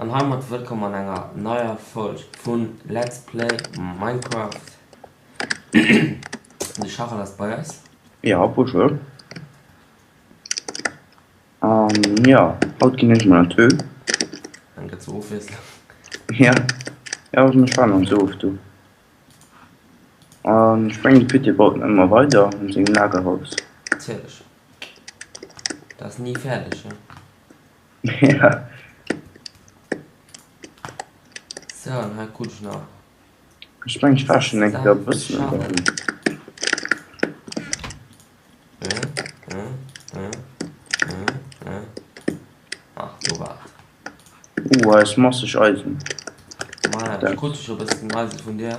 An heimat wëllkomm an enger neier Folg vun Let's Play Minecraft. De Charel ass bei eis. Ja, bonjour. An ja, haut ginn ech mol an d'Höhl. Dann gëtt zur Ofwiesslung. Ja, ja, ech war nach sou oft do. An ech mengen de Pit baut nach ëmmer weider un sengem Lagerhaus. Natierlech. Dat ass ni fäerdeg, he? Ja. Sou, an hei krut ech nach. Ech mengen ech war schonn eng Kéier e bëssen an der Höhl. Ach, do war et. Uh, hei ass masseg Eisen. Maja, ech krut jo scho bëssen Eisen vun dir.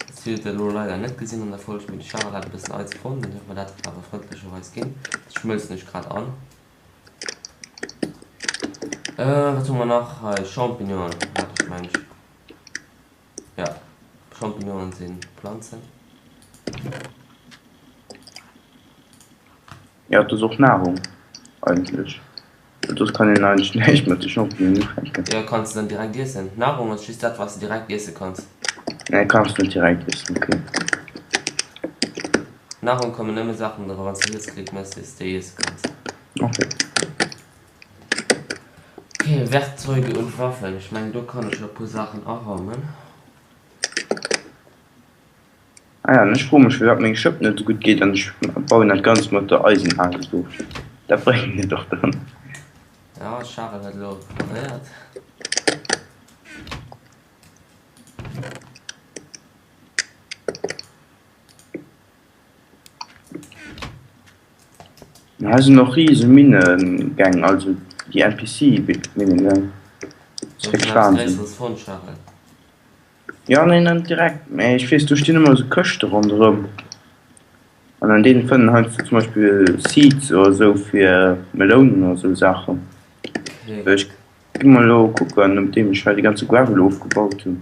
Dat hutt der elo leider net gesinn an der Folg, mee de Charel hat e bëssen Eise fonnt an huet mer dat awer frëndlecherweis ginn. Dat schmëlzen ech grad an. Wat hu mer nach hei? Champignonen hat ech, meng ech. Ja, Champignonen sinn Planzen. Ja, et ass och Nahrung eigentlech. Well soss kann een eigentlech näischt mat de Champignonen ufänken. Jo, kanns de dann direkt iessen. Nahrung ass just dat, wat s de direkt iesse kanns. Nee, kanns net direkt iessen, okay. Nahrung kommen nëmme Saachen dra, wann s de Rietsklick méchs, déi s de iesse kanns. Okay. Okay, Werkzeuge und Waffen. Ech mengen, do kann ech e puer Saachen araumen. Ah ja, an ech froe mech firwat meng Schëpp net esou gutt geet an ech bauen dat Ganzt mat der Eisenaxt of. Dat bréngt mir doch dann. Ja, Charel huet elo paréiert. Hei sinn och riese Minnegäng, also déi NPC-Minnegäng. Hues du eppes Gréisseres fonnt, Charel? Jo, nee, net direkt, mä ech weess, do stinn ëmmer esou Këschte ronderëm an an deene fënnt een heiansdo zum Beispill Seeds oder esou fir Melounen oder esou Saachen. Ech gi mol elo kucken, nodeem ech hei de ganze Gravel ofgebaut hunn.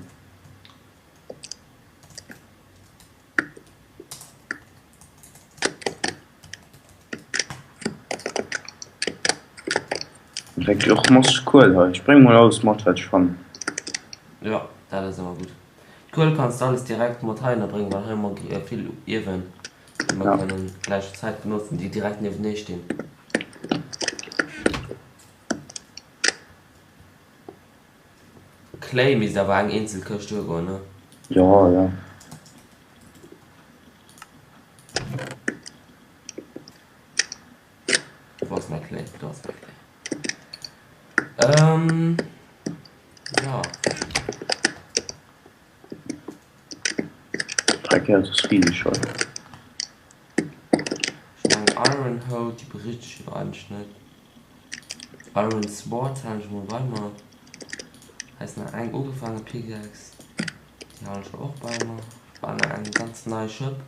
Direkt och masseg Kuel hei. Ech bréng mol alles mat wat ech fannen. Jo, dat ass ëmmer gutt. D'Kuel kanns de alles direkt mat heihinner bréngen, well hei hu mer vill Iewen, déi mer kënnen gläich Zäit benotzen, déi direkt niewenee stinn. Clay misst awer eng eenzel Këscht duergoen, ne? Jo, jo. Wou ass mäi Clay? Do ass mäi Clay. Ähm, ja. Dreck, ja, dat ass rieseg hei. Ech mengen Iron Hoe, déi bericht ech jo eigentlech net. Iron Sword halen ech mol bei mer. Hei ass nach eng ugefaange Pickaxe. Déi halen ech och bei mer. War nach eng ganz nei Schëpp.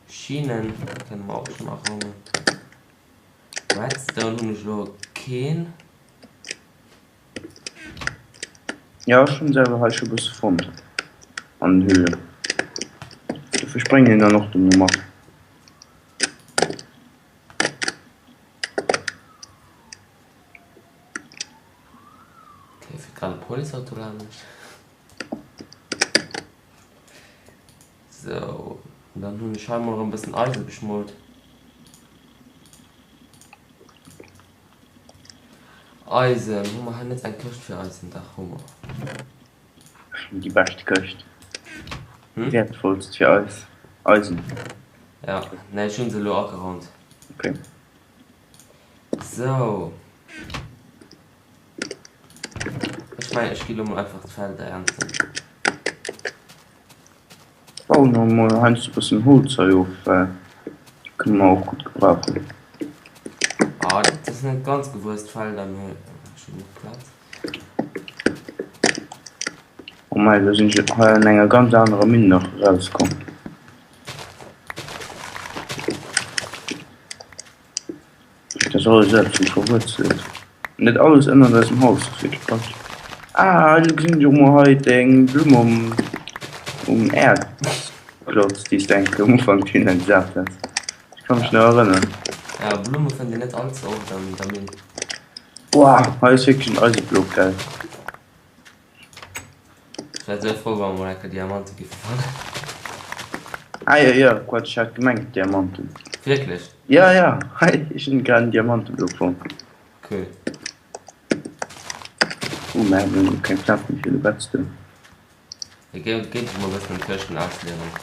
Schienen kënne mer och schonn araumen. Redstone hunn ech elo keen. Jo ech hunn se awer hei scho bësse fonnt an den Höhlen. Dofir spréngen een dann och dono mat. Okay, fiert grad e Policeauto laanscht. Sou, dann hunn ech hei mol erëm bëssen Eise geschmolt. Eisen, hu mer hei net eng Këscht fir Eisen? Dach, hu mer. Déi bescht Këscht. Déi wäertvollst fir eis. Eisen. Ja, nee, ech hunn se elo ageraumt. Okay. Sou. Ech mengen, ech gi lo mol einfach d'Felder ernten. Bauen mer mol heiansdo e bëssen Holz hei of, well dat kënne mer och gutt gebrauchen. Ah, dat ass net ganz gewuess, d'Felder, mee ech hu genuch Plaz. Oh mei, elo sinn ech hei an enger ganz anerer Minn nach erauskomm. Dat ass alles selbst wéi verwuerzelt. Net alles ënnert eisem Haus ass wierklech praktesch. Ah, elo gesinn ech och mol hei deng Blumm um, um Äerdklotz, déi s de eng Kéier um Ufank hinne gesat has. Ech ka mech nach erënneren. Ja, Blumme fënnt een net all ze oft an der Minn. Wow, hei ass wierklech en Eiseblock, gell? Ech wär esou frou, wa mer mol eng Kéier Diamante giffe fannen. Ah jo, jo, Quatsch, ech hat gemengt Diamanten. Wierklech? Ja, ja, hei, ech hunn grad en Diamanteblock fonnt. Cool. Oh, mä mir hunn keng Plaz méi fir de Redstone. Géif ech mol e bëssen d'Këschten ausleeren.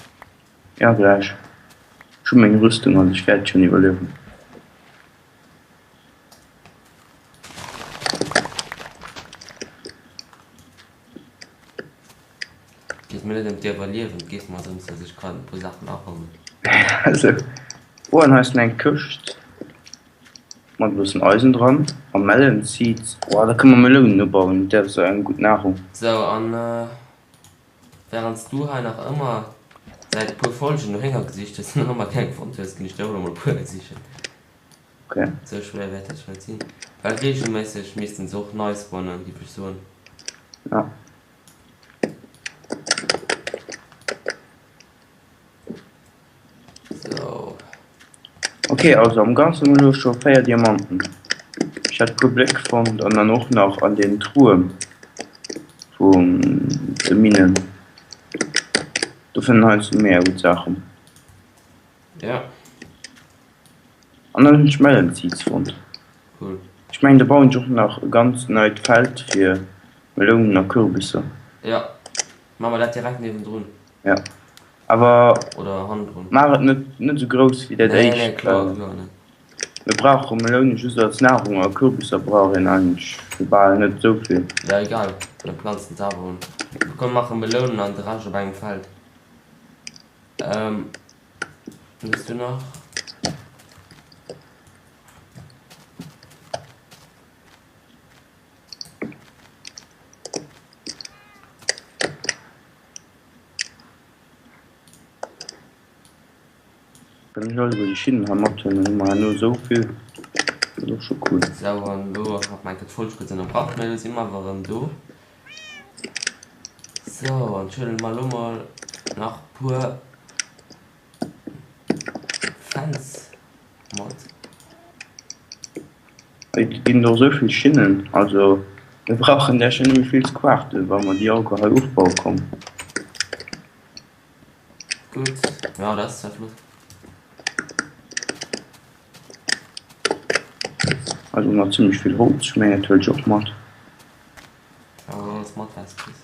Ja, gläich. Ech hu meng Rüstung, also ech wäert schonn iwwerliewen. Geet mir net ëm d'Iwwerliewen, et geet mer drëms, dass ech kann e puer Saachen araumen. Also, oh, an hei ass nach eng Këscht mat e bëssen Eisen dran a Melon Seeds. Oh, da kënne mer Melounen ubauen, dat ass eng gutt Nahrung. Sou, an während s du hei nach ëmmer säit e puer Folgen no Hénger gesicht hues an nach ëmmer keng fonnt hues, ginn ech der och elo mol e puer sichen. Okay. Sou schwéier wäert dat scho net sinn, well regelméisseg missten se och nei spawnen, géif ech soen. Ja. Sou. Okay, also am Ganzen hunn ech scho 4 Diamanten. Ech hat e puer Bléck fonnt an dann och nach an den Truhe vun de Minen. Do fënnt een heiansdo mega gutt Saachen. Ja. An dann hunn ech Melon Seeds fonnt. Cool. Ech mengen do bauen ech och nach e ganz neit Feld fir Melounen a Kürbisser. Ja, maa mer dat direkt niewendrun. Ja, awer Oder hannendrun. maach et net net esou grouss wéi dat Nee, nee, éischt, kloer, well kloer net. mir brauche Meloune just als Nahrung a Kürbisser brauch een eigentlech sou bal net esou vill. Ja, egal, mir planzen se awer un. Komm mir maache Melounen an de Rescht op engem Feld. Ähm, hues du nach? Kann ech alleguer déi Schinnen hei mathuelen, dann hu mer herno esou vill. Dat ass och scho cool. Sou, an elo hat mer eng Kéier d'Folg kuerz ënnerbrach, mee elo si mer awer erëm do. Sou, an ech huelen mer elo mol nach puer Fans mat. Et ginn och esou vill Schinnen, also mir brauchen där scho nëmme vill ze quarten, wa mer déi alleguer hei ofbaue kommen. Gutt, jo dat ass zwar flott. Also nach zimmlech vill Holz, ech mengen dat huelen ech och mat. Awer alles mat was kriss.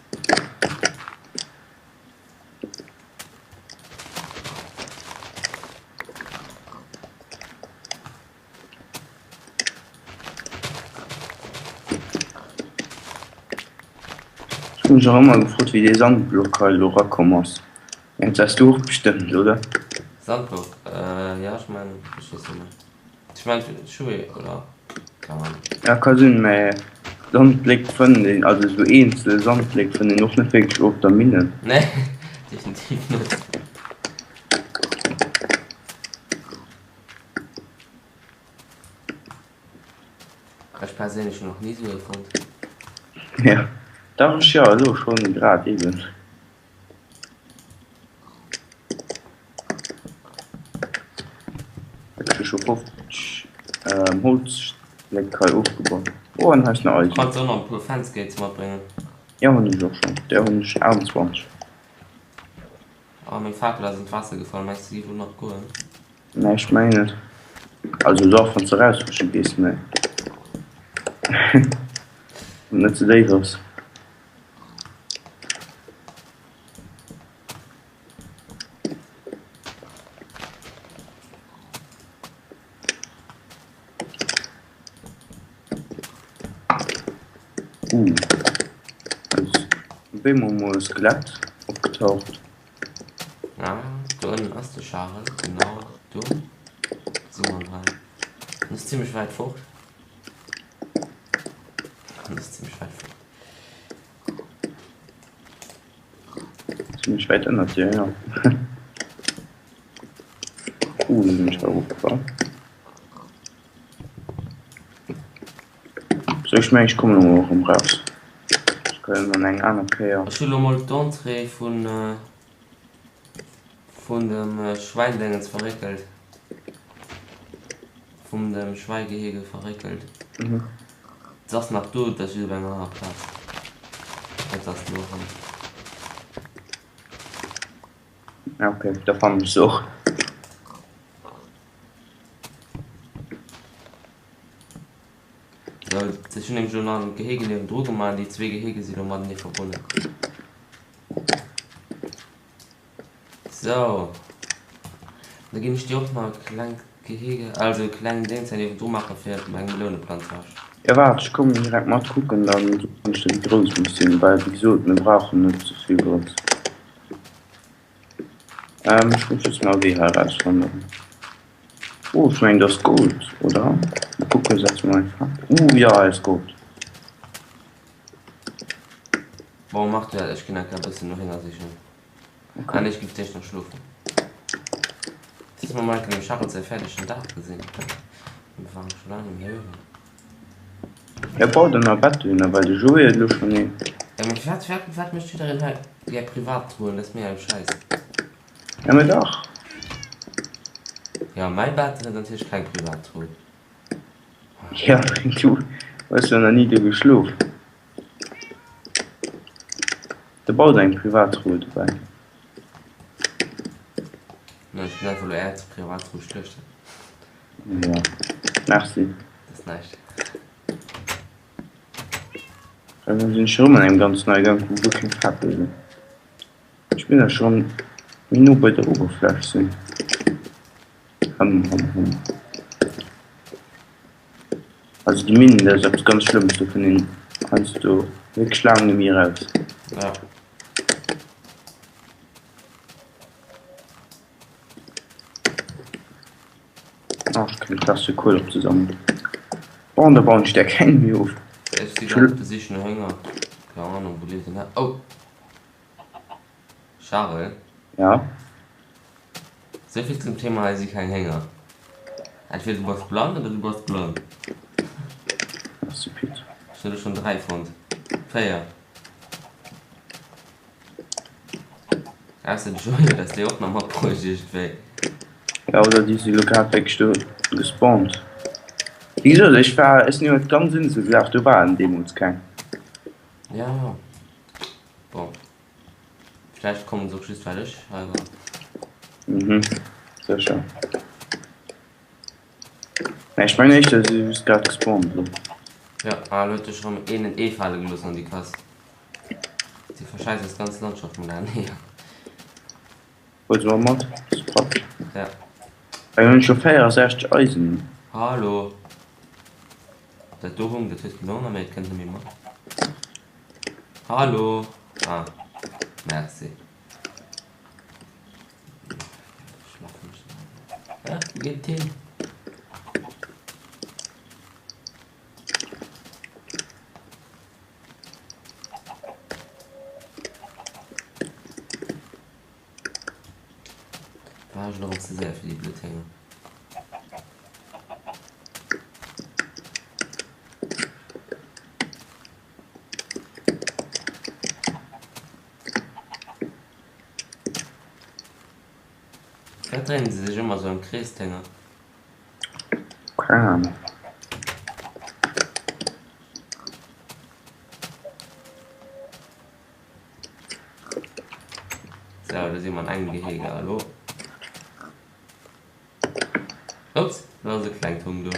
Ech hu mech och ëmmer gefrot wéi dee Sandblock hei elo erakomm ass. Mengs dat du och bestëmmt, oder? Sandblock, jo ech mengen ech weess net méi. Ech mengen Schuhe oder keng Ahnung. Ja ka sinn, mä Sandbléck fënnt een, also esou eenzel Sandbléck fënnt een och net wierklech op der Mine. Nee, definitiv net. Ech perséinlech hunn nach ni esou ee fonnt. Ja, dach ech jo elo schonn grad eben. Ech hu scho 50 Holzbléck hei ofgebaut. Oh, an hei ass nach Eisen. Kanns och nach e puer Fence Gates matbréngen. Jo, hunn ech och schonn. Där hunn ech 28. Oh, meng Fakel ass an d'Waasser gefall. Mengs du, déi wëll nach goen? Nee, ech mengen net. Also dach, wann s de erausrutschen gees, mä wann et net ze déif ass. Uh, hei ass op eemol mol e Skelett opgetaucht. Ah, do ënnen ass de Charel, genau do si mer hei. En ass zimmlech wäit fort. En ass zimmlech wäit fort. Zimmlech wäit ënnert dir, jo. Uh, do sinn ech hei eropgefall. Sou, ech mengen ech kommen elo mol erëm raus. Ech kann jo dann eng aner Kéier. Ech hu lo mol d'Entrée vun vun dem Schwäindéngens verréckelt. Vum dem Schwäigehege verréckelt. Se ass nach do, et ass just op enger anerer Plaz. Et ass elo erëm. Ja, okay, da fannen ech se och. Sou, ech hunn nämlech elo nach en Gehege niewendru gemaach an déi zwee Gehege si lo matenee verbonnen. Sou, da ginn ech dir och nach e klengt Gehege, also e klengen Déngs hei niewendru maache fir meng Melouneplantage. Jo waart, ech kommen direkt mat kucken, dann soen ech der wéi grouss muss sinn, well wéi gesot mir brauchen net sou vill grouss. Ech muss just nach e Wee hei erausfannen. Oh ech mengen dat ass Gold, oder? Mol kucken, setze mer eng Fackel. Uh jo hei ass Gold. Bon, mach du dat, ech ginn enker e bëssen no Hénger sichen. Okay. Ah nee, ech géif d'éischt nach schlofen. Dass mer mol enker dem Charel säi fäerdegen Daach gesinn. Mir waren scho laang net méi héieren. Ja bau der nach e Bett dohinner, well de Joé huet elo schonn een. Ja mee wat, wat, wat mécht jiddereen hei gär Privattruhen? Dat ass mir eng Schäiss. Ja mee dach. Ja mäi Bett huet natierlech keng Privattruh. Ja du hues jo nach ni do geschlof. De baut eng Privatruhe dobäi. No ech hunn einfach elo är Privatruhe schluechten. Jo, merci. Dat ass näischt. Elo sinn ech erëm an engem ganz neie Gank, wou guer keng Fackel sinn. Ech minn ech schonn méi no bei der Oberfläch sinn. Hëmm hëmm hëmm. Also déi Minen, dat ass eppes ganz Schlëmmes, do kënnt een heiansdo wierklech laang net méi eraus. Ja. Ach, ech kréien d'Plaz fir Kuel opzesammelen. Bon, da bauen ech där keng méi of. Ech si grad op der Sich no Hénger. Keng Ahnung, wou lieft een hei? Oh! Charel? Ja? Souvill zum Thema hei si keng Hénger. Entweder du bass blann oder du bass blonn. Merci Pit. Ech hunn elo schonn 3 fonnt. 4. Ausser de Jojo huet eis déi och nach matbruecht iergendwéi. Ja oder déi si lo grad wierklech do gespawnt. Wéi gesot, ech war, ech sinn iwwer d'ganz Insel gelaf, do waren deemools keng. Ja, bon. Vläicht kommen se och just well ech hei war. Mhm, sécher. Mä ech mengen éischter se si just grad gespawnt elo. Ja, ah elo huet dech erëm een en Ee fale gelooss an déi Kass. Dir verschäiss eis ganz Landschaft mat ären Eeër. Huel se mol mat, dat ass praktesch. Ja. Hei hunn ech scho 64 Eisen. Hallo. Dat do Hung, dat huet keen Honger méi, et kënnt net méi mat. Hallo. Ah, merci. Ja, wou geet et hin? War ech elo ze séier fir déi blöd Hénger. Firwat dréinen se sech ëmmer sou am Krees, d'Hénger? Keng Ahnung. Sou, elo si mer an engem Gehege. Hallo? Ups, do ass e klengt Hung do.